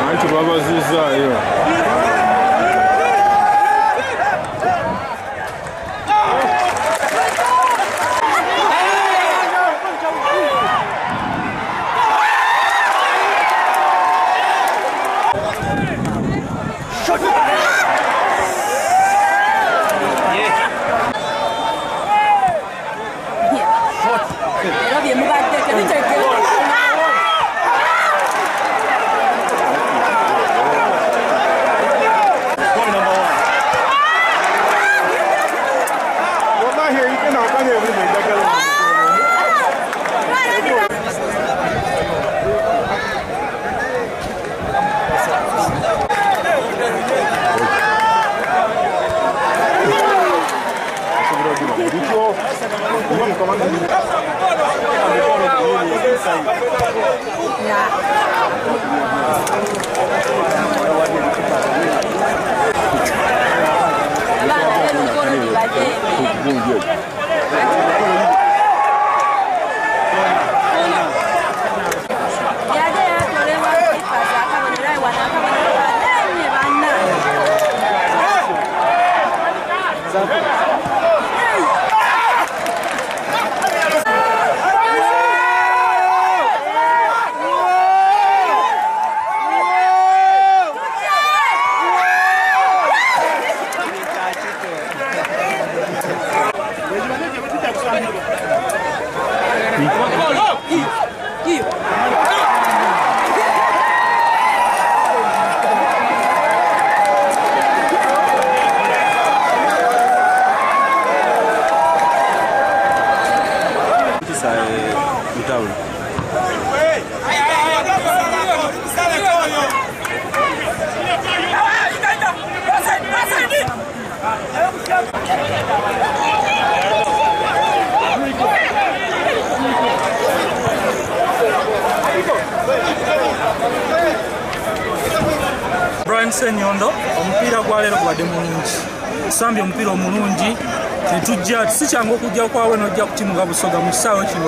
Anti babazizaayo. Era bye mubadde tebitegeerekeka. Abaana b'emikono gibajeeme. Yali yatolewa kipaza akabonero aye wano akabonero kanene bannange. Brian Ssenyondo omupiira gwa leero gubadde mulungi tusambye omupiira omulungi netujja si kyangu okujja kwawe nojja ku tiimu nga Busoga mu kisaawe kino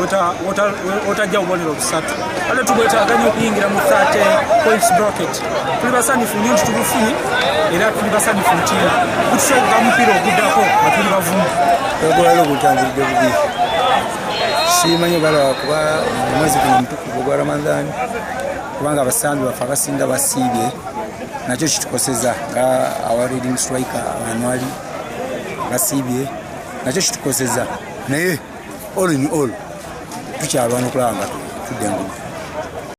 wotajja bubonero busatu ate tubwetaaga nnyo okuyingira mu 30 points bracket tuli basanyufu nnyo nti tubufunye era tuli basanyufu nti kutusoboka mupiira oguddako nga tuli bavumu. Ogwaleero guntambulidde bubi simanyi obalaba kuba omwezi guno omutukuvu ogwa Ramadhan kubanga abasambi baffe abasinga basiibye nakyo kitukoseza nga our leading striker Anwali basiibye nakyo kitukoseza naye all in all tukyalwana okulaba nga tudda engulu.